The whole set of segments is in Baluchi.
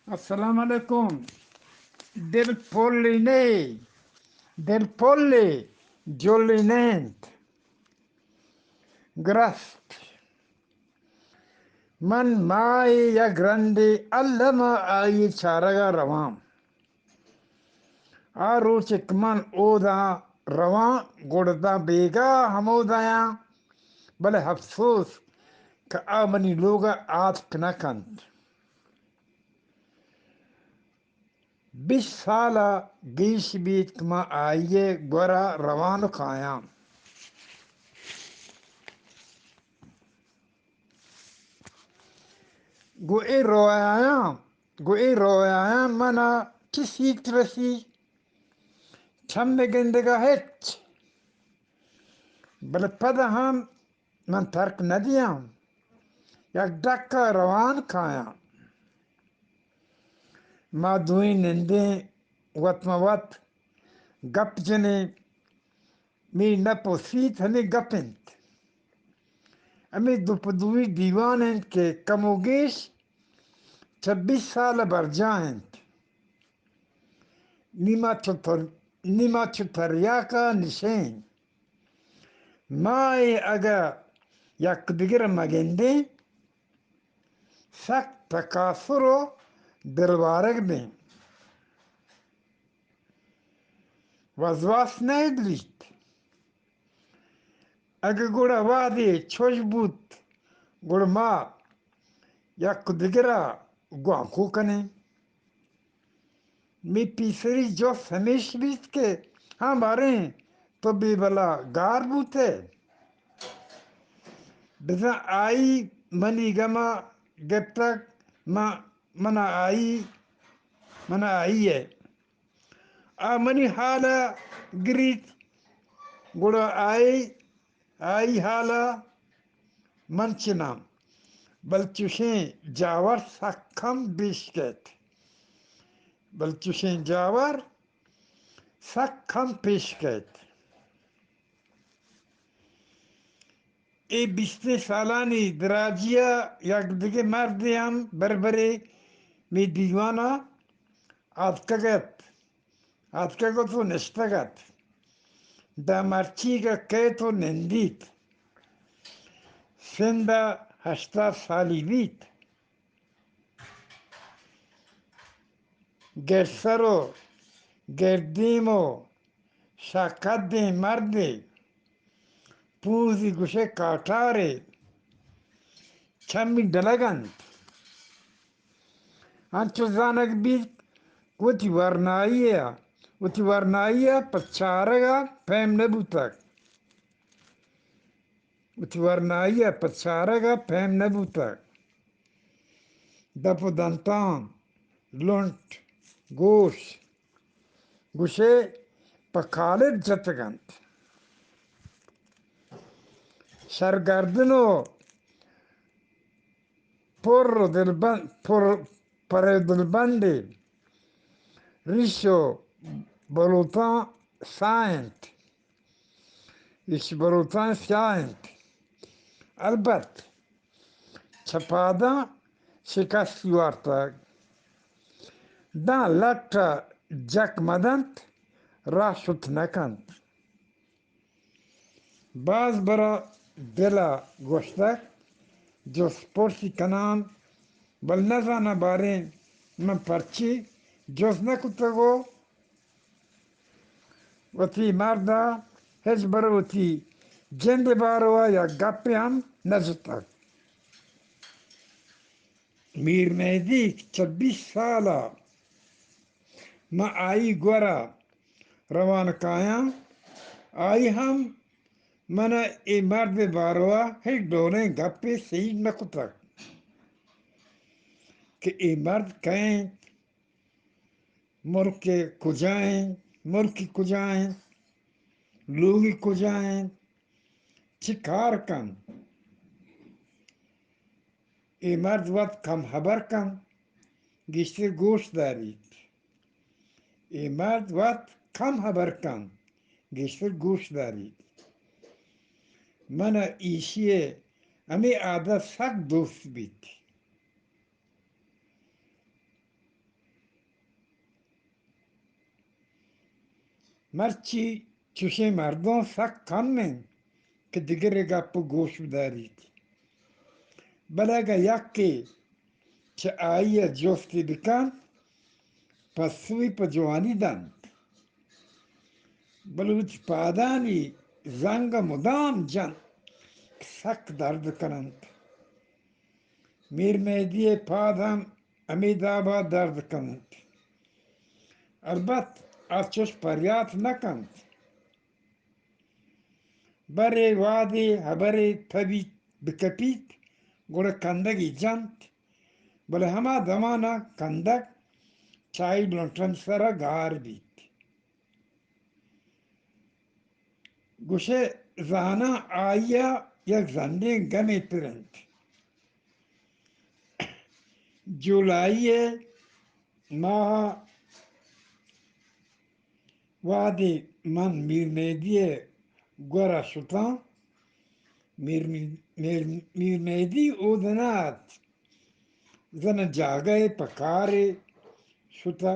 السلام علیکم۔ دل پلی نہ، دل پلی جلی نہ انت۔ گرست من ماہے یک رندے الم ءَ آئی ءِ چارگ ءَ رواں۔ آ روچ کہ من اوداں رواں، گڑا داں بیگاہ ہمودایاں، بلے افسوس کہ آ منی لوگ ءَ آتک نہ کنت۔ بیست سال ءَ گیش بیت کہ من آئی ءِ گور ءَ روان ءُ کایاں۔ گوں اے رویایاں، گوں اے رویایاں من ءَ چہ سیت رسی، چم ءِ گندگ ءَ ہچ۔ بلے پد ہم من ترک نہ دیاں، یک ڈک ءَ روان کایاں۔ ما دوئیں نندیں، وت ماں وت گپ جنیں، مئے نپ ءُ سیت ہمے گپ انت۔ ہمے دو پہ دوئی دیوان انت کہ کم ءُ گیش چہ بیست سال ءَ برجاہ انت۔ نی ما چو تر-، نی ما چو تریاک ءَ نشیں۔ ما اے اگہ یک دگر ءَ مگندیں، سک تکاسر ءُ دلوارگ بیں۔ وزواس نہ ادلیت۔ اگہ گڑا وہدے چوش بوت، گڑا ما یک دگر ءَ گوانکو کنیں۔ مئے پیسری جست ہمیش بیت کہ ہاں باریں تو بے بلا گار بوت ئے۔ بزاں آئی منی گم ءَ گپتگ، من، من ءَ آئی، من ءَ آئی ءِ۔ آ منی ہال ءَ گریت، گڑا آئی، آئی ہال ءَ من چناں۔ بل چشیں جاور سک کم پیش کیت۔ بل چشیں جاور سک کم پیش کیت۔ اے بیستیں سالانی دراجی ءَ یک دگہ مردے ہم بربرے مئے دیوان ءَ آتکگ ات، آتکگ ات ءُ نشتگ ات۔ داں مرچیگ ءَ کیت ءُ نندیت۔ سند ءَ ہشتاد سالی بیت۔ گیشسر ءُ گردیم ءُ شاکدیں مردے، پوزی گوشئے کاٹارے، چمی ڈلگ انت۔ انچو زانگ بیت کہ وتی ورنائی ءَ، وتی ورنائی ءَ پہ چارگ ءَ پیم نہ بوتگ۔ وتی ورنائی ءَ پہ چارگ ءَ پیم نہ بوتگ۔ دپ ءُ دنتان، لنٹ، گوش، گوشئے پہ کالد جتگ انت۔ شرگردن ءُ پر ءُ دلبند، پر، پر ءُ دلبندے، ریش ءُ بلوتاں ساہ انت۔ ایش بلوچاں سیاہ انت۔ البت چہ پاداں شکستی وارتگ۔ داں لٹ ءَ جک مہ دنت، راہ شت نہ کنت۔ باز برا دل ءَ گوشتگ، جست پرسی کنان، بل نزاناں باریں من پرچے جست نہ کتگ ءُ وتی مرد ءَ ہچبر وتی جند ءِ باروا یک گپے ہم نہ جتگ۔ میر مہدی چہ بیست سال ءَ من آئی گور ءَ روان کایاں، آئی ہم من ءَ اے مرد ءِ باروا ہچ ڈولیں گپے سہی نہ کتگ کہ اے مرد کئے انت، ملک کجا انت، ملکی کجا انت، لوگی کجا انت، چی کار کنت۔ اے مرد وت کم ہبر کنت، گیشتر گوش داریت۔ اے مرد وت کم ہبر کنت، گیشتر گوش داریت۔ من ءَ ایشی ءِ ہمے عادت سک دوست بیت۔ مرچی چوشیں مردم سک کم انت کہ دگرے گپ ءَ گوش بداریت، بلے اگاں یکے چہ آئی ءَ جستے بکنت، پسوے پہ جوانی دنت۔ بلوچ پادانی زنگ ءَ مدام جنت کہ سک درد کننت۔ میر مہدی ءِ پاد ہم ہمے داب ءَ درد کننت۔ البت آ چش پریات نہ کنت۔ برے وہدے ہبرے تبیت بکپیت، گڑا کندگے جنت، بلے ہما دمان ءَ کندگ چائی بلنٹن سر ءَ گار بیت۔ گوشئے زاناں آئی ءَ یک زنڈیں گمے پر انت۔ جولائی ءِ ماہ ءَ وہدے من میر مہدی ءِ گور ءَ شتاں، میر، میر، میر مہدی اود نہ ات، زن جاگہے پہ کارے شتہ۔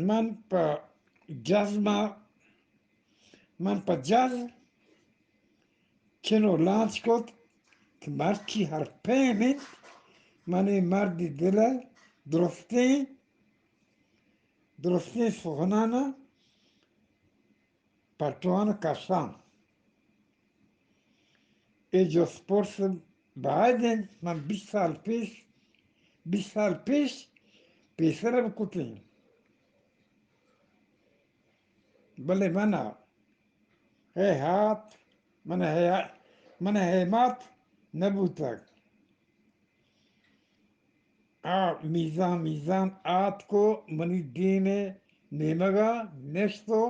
من پہ جزم ءَ، من پہ جزم چنو لانچ کت کہ مرچی ہر پیم انت، من اے مردی دل ءِ درستیں، درستیں سخنان ءَ پٹوان کشاں۔ اے جست پرس باید انت من بیست سال پیش، بیست سال پیش پیسر بکتیں۔ بلے من ءَ اے ہات، من ءَ اے، من ءَ اے مات نہ بوتگ۔ آ میزان میزان آتک ءُ منی دیم ءِ نیمگ ءَ نشت ءُ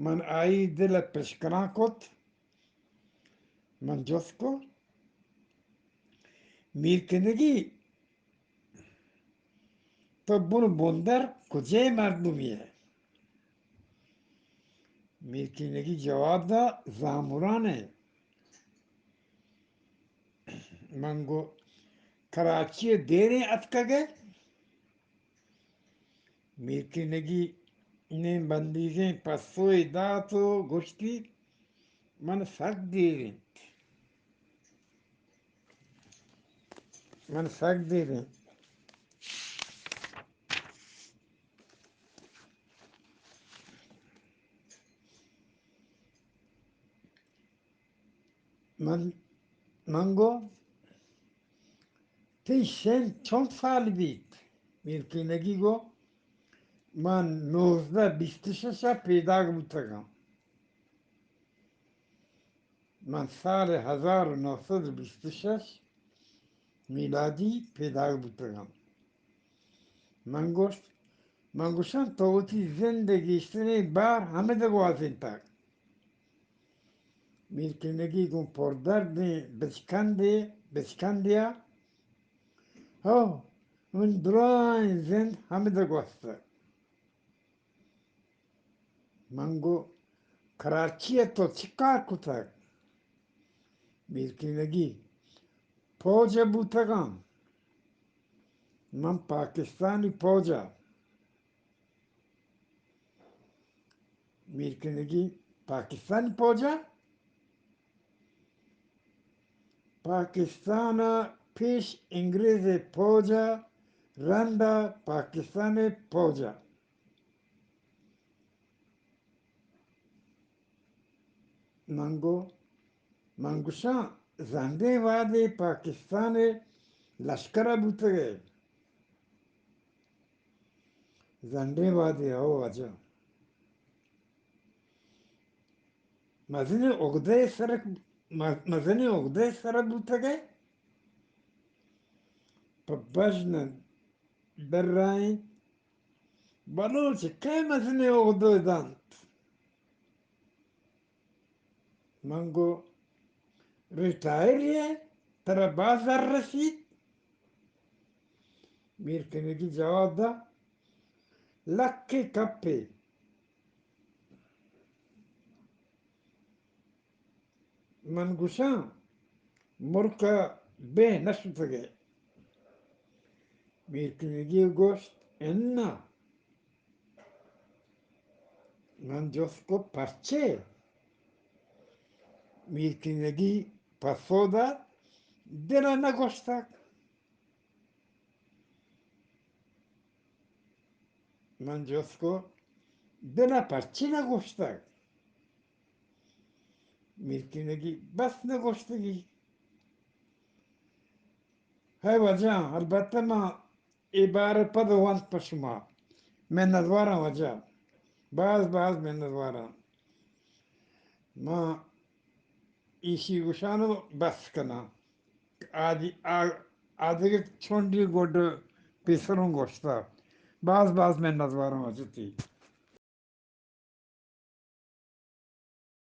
من آئی دل ءَ پشکناں کت۔ من جست کت، میر کنگی، تو بن بندر کجے مردمی ئے؟ میر کنگی جواب دا، زامران ئے۔ من گو، کراچی ءَ دیریں اتکگ ئے؟ میر کنگی نیم بندیگیں پسوے دات ءُ گوشتی، من سک دیر انت۔ من سک دیر انت۔ من، من گو، تئی سن چنت سال بیت؟ میر کنگی گو، من نوزدہ بیست ءُ شش ءَ پیداگ بوتگاں۔ من سال ہزار و نو سد و بیست و شش میلادی پیداگ بوتگاں۔ من گوشت، من گوشاں، تو وتی زند ءِ گیشتریں بار ہمد ءَ گوازینتگ۔ میر کنگی گوں پردردیں بچکندے، بچکندے ءَ، ہو، من درائیں زند ہمد ءَ گوستگ۔ من گو، کراچی ءَ تو چی کار کتگ؟ میر کنگی، پوج ءَ بوتگاں۔ من پاکستانی پوج ءَ۔ میر کنگی، پاکستانی پوج ءَ؟ پاکستان ءَ پیش انگریز ءِ پوج ءَ، رند ءَ پاکستان ءِ پوج ءَ۔ من گو، من گوشاں، زنڈیں وہدے پاکستان ءِ لشکر ءَ بوتگ ئے؟ زنڈیں وہدے، ہو واجہ۔ مزنیں اگدہ ءِ سر، مز-، مزنیں اگدہ ءِ سر ءَ بوتگ ئے؟ پہ بژن ءَ درائینت، بلوچ ءَ کئے مزنیں اگدہ دنت؟ من گو، ریٹائر ئے، ترا باز زر رسیت؟ میر کنگی جواب دا، لکے کپے۔ من گوشاں، ملک ءَ بہ نہ شتگ ئے۔ میر کنگی گوشت، اناں۔ من جست کو پرچے؟ میرکنگی پسو دات، دل ءَ نہ گوشتگ۔ من جست کو، دل ءَ پرچے نہ گوشتگ؟ میرکنگی، بس نہ گوشتگی۔ ہے واجہ، البتہ ما اے بار ءَ پد ونت پہ شما۔ منتواراں واجہ، باز باز منتواراں۔ ما ایشی گوشان ءُ بس کناں۔ آدی-، آ-، آدگہ چنڈی گڈ پیسروں گوشتا۔ باز باز منتواراں واجہ تئی۔